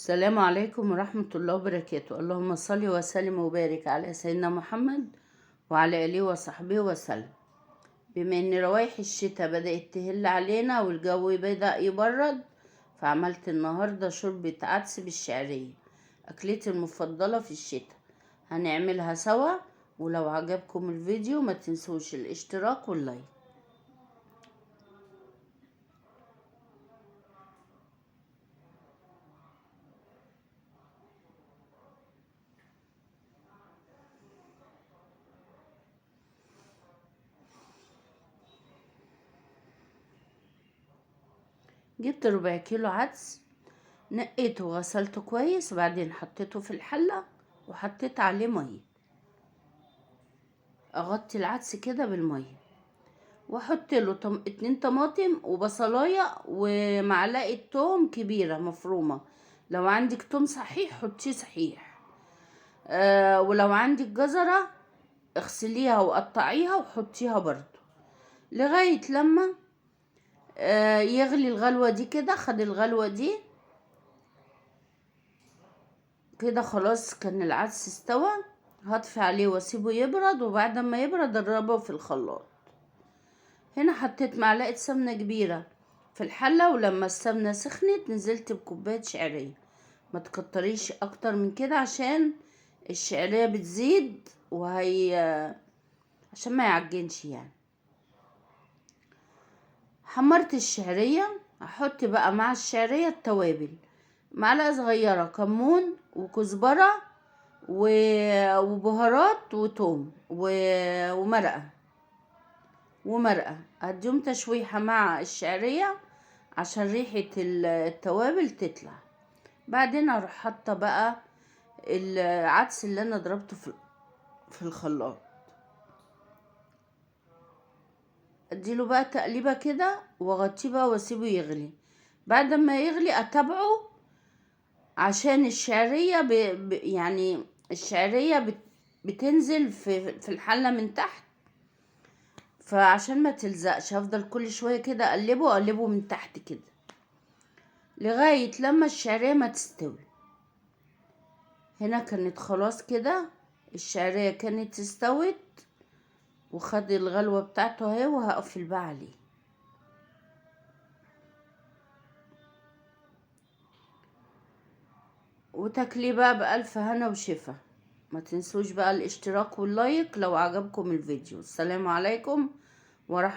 السلام عليكم ورحمة الله وبركاته. اللهم صل وسلم وبارك على سيدنا محمد وعلى آله وصحبه وسلم. بما ان روايح الشتاء بدأت تهل علينا والجو بدأ يبرد، فعملت النهاردة شوربة عدس بالشعرية، أكلتي المفضلة في الشتاء. هنعملها سوا، ولو عجبكم الفيديو ما تنسوش الاشتراك وال like. جبت ربع كيلو عدس، نقيته وغسلته كويس، وبعدين حطيته في الحلة وحطيت عليه مية. اغطي العدس كده بالمية، واحط له 2 طماطم وبصلاية ومعلقة توم كبيرة مفرومة. لو عندك توم صحيح حطيه صحيح، ولو عندك جزرة اغسليها وقطعيها وحطيها برضو، لغاية لما يغلي الغلوة دي كده. خد الغلوة دي كده، خلاص كان العدس استوى. هطفي عليه واسيبه يبرد، وبعد ما يبرد اضربه في الخلاط. هنا حطيت معلقة سمنة كبيرة في الحلة، ولما السمنة سخنت نزلت بكوباية شعرية. ما تكتريش اكتر من كده عشان الشعرية بتزيد، وهي عشان ما يعجنش يعني. حمرت الشعرية، هحط بقى مع الشعرية التوابل: معلقة صغيرة كمون وكزبرة وبهارات وتوم ومرقة. هديهم تشويحة مع الشعرية عشان ريحة التوابل تطلع. بعدين اروح حاطة بقى العدس اللي انا ضربته في الخلاط، اديله بقى تقليبه كده واغطيه بقى واسيبه يغلي. بعد ما يغلي اتابعه عشان الشعرية يعني الشعرية بتنزل في الحلة من تحت، فعشان ما تلزقش هفضل كل شوية كده اقلبه اقلبه من تحت كده لغاية لما الشعرية ما تستوي. هنا كانت خلاص كده الشعرية كانت استوت وخد الغلوة بتاعته اهي، وهقفل بقى عليه. وتاكليه بقى بألف هنا وشفا. ما تنسوش بقى الاشتراك واللايك لو عجبكم الفيديو. السلام عليكم ورحمة